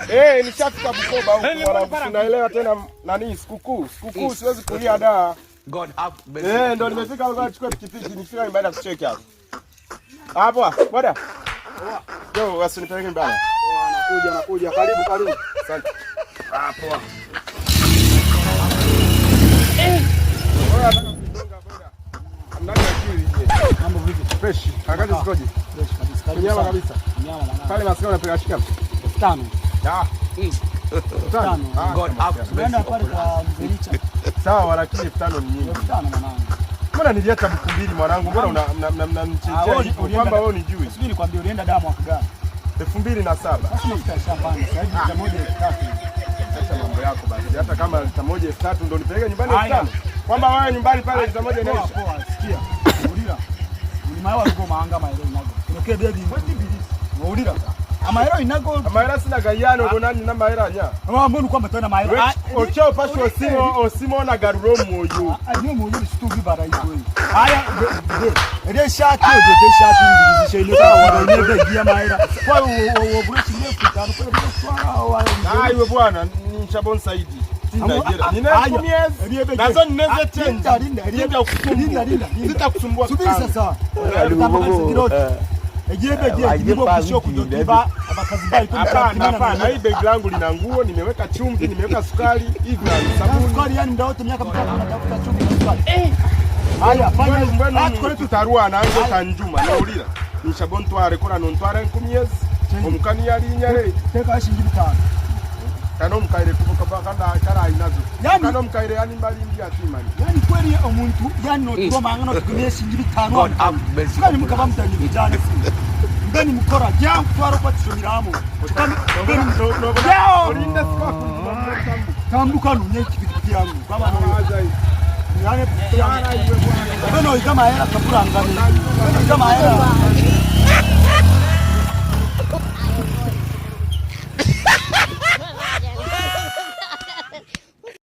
Eh, nishafika Bukoba huko wala sinaelewa tena nani sikukuu. Sikukuu siwezi kulia da. God have mercy. Eh, ndo nimefika huko nachukua pikipiki nikifika nyumbani na kucheki hapo. Hapo, boda. Yo, wasinipeleke nyumbani. Nakuja, nakuja. Karibu, karibu. Asante. Ah, poa. Wewe nataka kugonga boda. Ndani ya akili je. Mambo vipi? Fresh. Harakati zikoje? Fresh kabisa. Karibu Nyama sana. kabisa. Nyama mwanangu. Pale masikio unapiga shika. 5,000. Ah. Tano. Ah, God have mercy Tunaenda pale upon us. kwa Mzee Richa. Sawa, lakini 5,000 ni nyingi. 5,000 mwanangu. Mbona niliacha buku mbili mwanangu? Mbona Ah, wewe mnamchezea ulienda- kwamba wewe unijui? Subiri nikwambie, ulienda damu mwaka gani? 2007. Sasa mafuta yashapanda. Sasa hivi lita moja 3,000. Acha mambo yako basi. Hata kama lita moja 3,000 ndo nipeleke nyumbani Haya. 5,000. Kwamba wewe nyumbani pale lita moja Poa, inaisha. poa, sikia. Ulira. Ulimawa rugo mahanga maero inago. Kunoke baby. Ulira. Amaero inago. Amahera sina gayano bonani na mahera nya. Ama mbona kwamba tona maero. Ocho pasho osimo osimo na garuro moyo. Niyo muyuri situvi bara itwe. Haya, de shati ojo de shati ngizishe ile kwa ile begi ya maera. Kwa hiyo wo brush ile futano kwa hiyo swara wa. Ah, iwe bwana ni Shabon Saidi. Sina jera. Nina miezi. Nazo ninaweza change. Linda, linda, Linda kusumbua. linda, linda. Sitakusumbua. Subiri sasa. Hapana, hapana, hii begi langu lina nguo, nimeweka chumvi, nimeweka sukari, hivi na sabuni. Sukari yani muda wote miaka 3 unatafuta chumvi na sukari. Haya, fanya Mbona ah, tukole tu tutarua nango kanjuma naulira. Nishabon tware kora nontware nkumyezi. Omukani yali nyare. Teka shilingi 5. Kano mukaire kubuka bakanda kara inazo. Yani- Kano mukaire yani mbali ndi atimani. Yani kweli omuntu yani notuba manga notutumia shilingi 5. God have mercy Sukari upon mukaba us. mutanye vijana si. Mbeni mukora jya mutwaro kwa tishomiramu. Mbeni Yao! Olinda sikwa kunjuma mtambu. Tambuka nunye pikipiki yangu. Kama Aza hii. yani beno igama hera kapuranga. Beno igama hera.